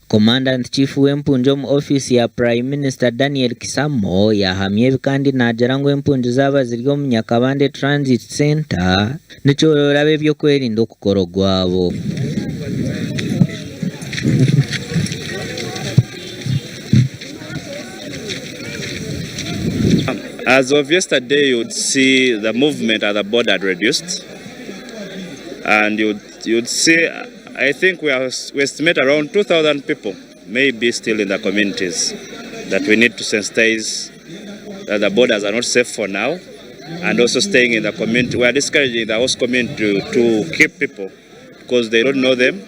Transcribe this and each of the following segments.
Commandant Chief w'empungi omu ofiisi ya Prime Minister Daniel Kisamo yaahamya ebi kandi naagira ngu empungi zaaba ziri omu Nyakabande Transit Centre nikyorobera ab'eby'okwerinda okukora ogwabo. As of yesterday you would see the movement at the border had reduced and you would see I think we are we estimate around 2000 people may be still in the communities that we need to sensitize that the borders are not safe for now and also staying in the community we are discouraging the host community to keep people because they don't know them.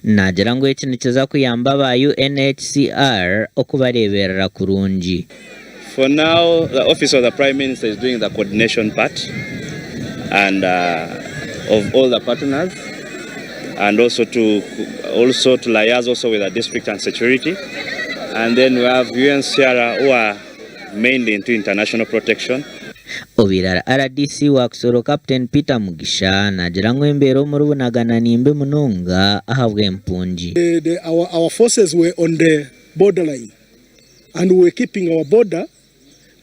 Naagira ngu eki nikiza kuyamba aba UNHCR okubareeberera kurungi. For now the office of the prime minister is doing the coordination part and of all the partners and also to also to liaise also with the district and security and then we have UNHCR who are mainly into international protection. Obaire ari rdc wa Kisoro Captain Peter Mugisha naagira ngu embeera omuri Bunagana ni mbi munonga ahabw'empungi. The, our, our forces were on the borderline and we were keeping our border,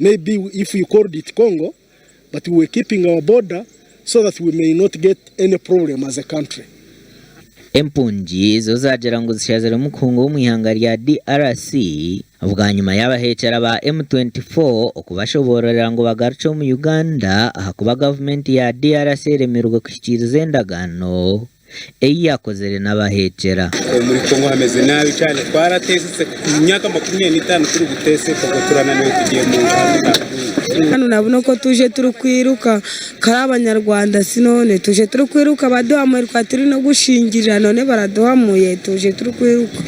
maybe if you called it Congo, but we were keeping our border so that we may not get any problem as a country. Empungi zo zaagira ngu zishaziremu kuhunga omu ihanga rya DRC bwanyima y'abaheekyera ba M24 okubashoboororera ngu bagarukye omu Uganda ahakuba gavumenti ya DRC eremirwe kuhikiiriza endagaano ei yaakozire n'abaheekyera. Omuri Congo hameze nabi cyane twaratesetse emyaka 25 turi guteseka ubwo turananiwe tugiye mu nkambi nta kundi. Hanu nabona uko tuje turi kwiruka kari abanyarwanda si none tuje turi kwiruka baduhamuye twari turi no gushingirira none baraduhamuye tuje turi kwiruka.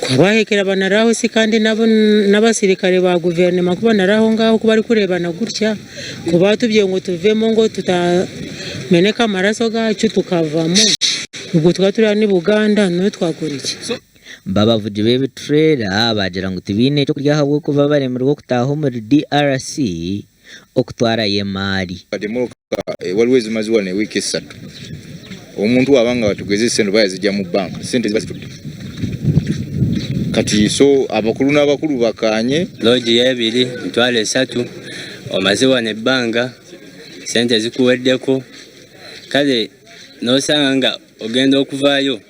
Ku abahekera banaraho si kandi nabo n'abasirikare ba guverinoma ku banaraho ngaho ku barikurebana gutya ku batubwiye ngu tuvemo ngu tutameneka amaraso gacu tukavamu ubwo tukaba turi hanu i Buganda none twakora iki? Babavugi b'ebiturera baagira ngu tibaine ky'okurya ahabw'okuba baremirwe okutaaha omuri DRC okutwarayo emaari. Kati emmotoka waliwo ezimaze wano ewiiki essatu, omuntu bw'aba nga tugeze ssente oba yazigya mu bbanka, ssente ziba zitudde kati so abakulu n'abakulu bakaanye. Loogi y'ebiri, 30,000, omaze wano ebbanga, ssente zikuweddeko, kale n'osanga nga ogenda okuvaayo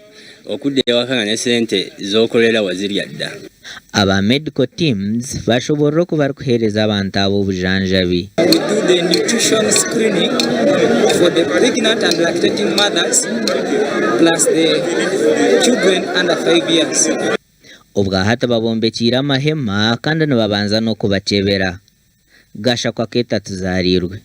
okudda ewaka nga ne ssente z'okolera wazirya dda. Aba medical teams bashoboorora oku barikuheereza abantu aba obujanjabi. We do the nutrition screening for the pregnant and lactating mothers plus the children under 5 years. Obwahati babombekyeire amahema kandi nibabanza n'okubakyebera. Gashakwa Keita Tuzarirwe.